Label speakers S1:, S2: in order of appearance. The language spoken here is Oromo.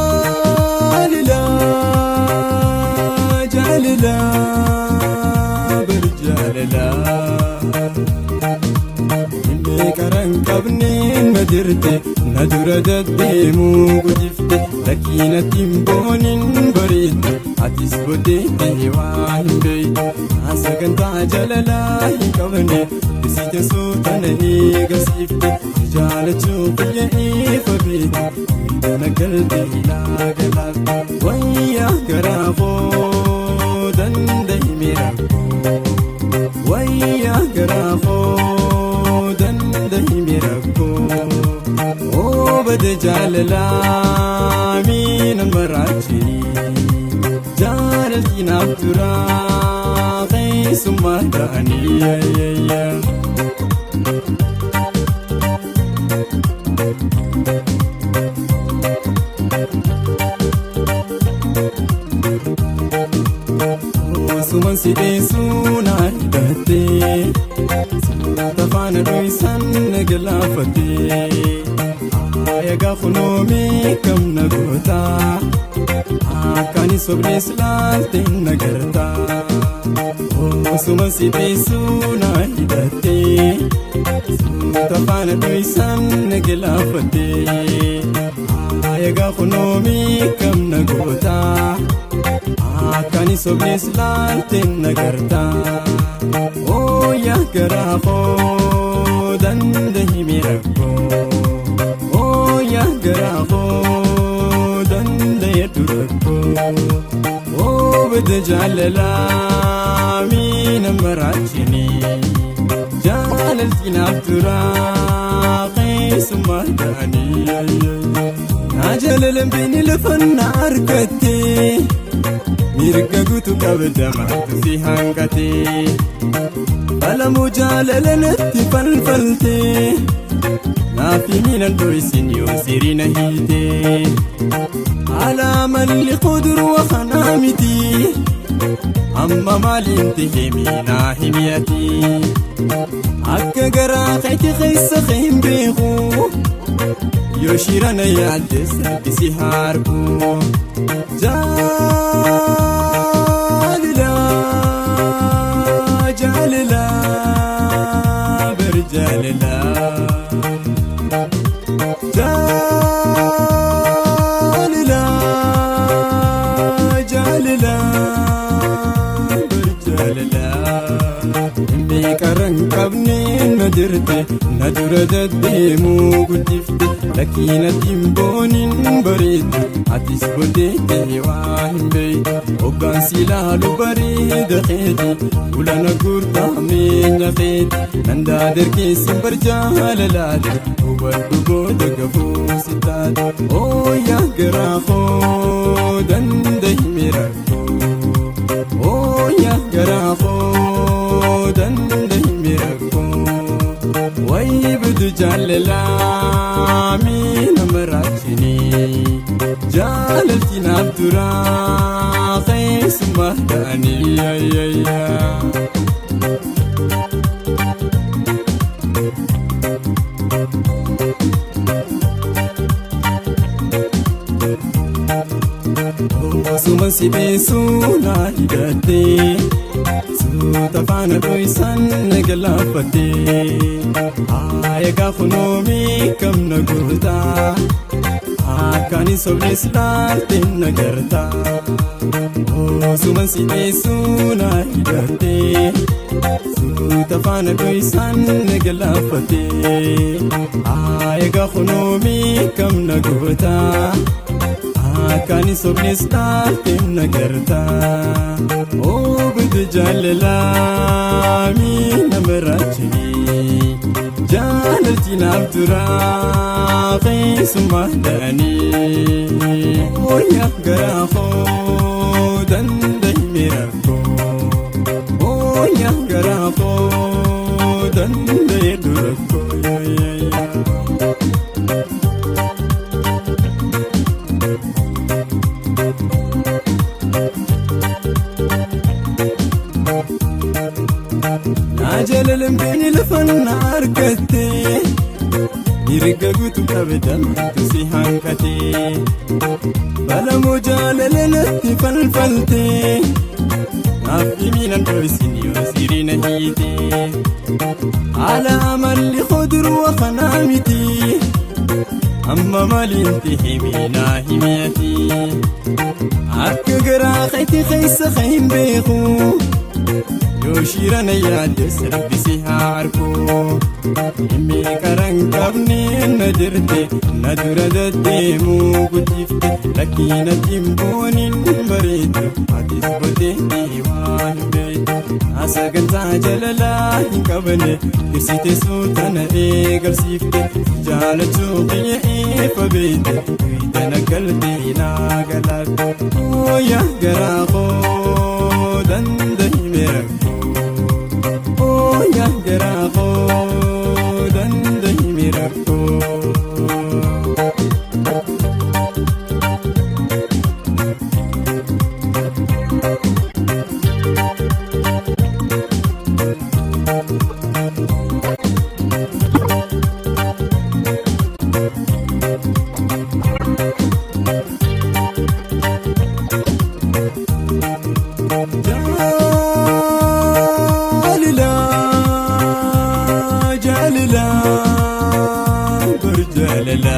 S1: Jaalala jaalala barjaalala Inni karan qabneen na dirte na dura deddeemuu gudifte lakkiinatti hin boonin bareedde atis booddeettee waa hin beektu sagantaa jaalalaa hin qabne bisicha suutana eegasiifte jaalachuu biyya ifa beektu miidhana galtee ilaagalaafte wayyaa garaa koo danda'ime rakkoo wayyaa garaa koo danda'ime rakkoo oobade jaalalaa miina maraachini jaalalti naaf turaa keessummaa ta'anii. Osuman si dheessuu na hidhattee suuta faana dho'isan na galaafattee egaa kunuunee kam na gootaa akkaan hin sobnes laaltee na gartaa. Osuman si dheessuu na hidhattee suuta faana dho'isan na galaafattee egaa kunuunee kam na gootaa. Akkaan hin sobnes laaltee na gartaa. Ooyaa garaa koo danda'ime rakkoo. Ooyaa garaa koo danda'eetu rakkoo. Oobade jaalalaa miina maraachini. Jaalalti naaf turaa keessummaa ta'anii. Na jaalalan beeni lafa na argattee. Mirga guutuu qabda maaltu si hanqatee Falamuu jaalala natti falfaltee Naafi miilan dho'isin yoo sirina hiitee Alaa malli qudurwa kanaa miti Amma maaliin tahee miinaa himiyati Akka garaa keeti keessa hin beeku Yoo shirana yaadde sabbisi harku Jaalala jaalala barjaalala Jaalala jaalala barjaalala Inni karan qabneen na dirte na dura deddeemuu guddifte lakkiinatti hin boonin bareedde atis booddeettee waa hin beektu hoggaan si ilaalu bareeda keeti ulana guurtaa meenya keeti nan daadarkeessin barjaalalaate hubadhu booda gafuu si taate ooyaa garaa koo danda'ime rakkoo ooyaa garaa koo danda'ime rakkoo wayi bidu jaalalaa miina maraachini jaalalti naaf turaa keessummaa ta'anii. Osuman si dheessuu na hidhattee suuta faana dho'isan na galaafattee egaa kunuunee kam na gootaa akkaan hin sobnes laaltee na gartaa. Osuman si dheessuu na hidhattee suuta faana dho'isan na galaafattee egaa kunuunee kam na gootaa. Akkaan hin sobnes laaltee na gartaa. Oobade jaalalaa miina maraachini. Jaalalti naaf turaa keessummaa ta'anii. Ooyaa garaa koo danda'ime rakkoo. Ooyaa garaa koo danda'eetu rakkoo. Jalalan beeni lafan na argatte mirga guutuu qabdamtu si hanqate balamoo jaalala natti falfalte naaf himinan dhoysin yoo sirina hiite haala amalli khudurwa kanaa miti amma maaliin himinaa himiyati akka garaa keetti keessa hin beeku. Yoo shirana yaadde sirbisi haa argu himmi karan qabne na jirte na dura deddeemuu guddifte lakkiina jimbooniin bareedu atis botee waan hin beektu sagantaa jalalaa hin qabne tirsite suutana eegalsiifte jaalachuu kiyya ifa beekte wiidana galtee naa galaafte ooyaa garaa koo dandahime rakkoo ooyaa garaa koo dandahime rakkoo. Jaalala, jaalala, bar jaalala.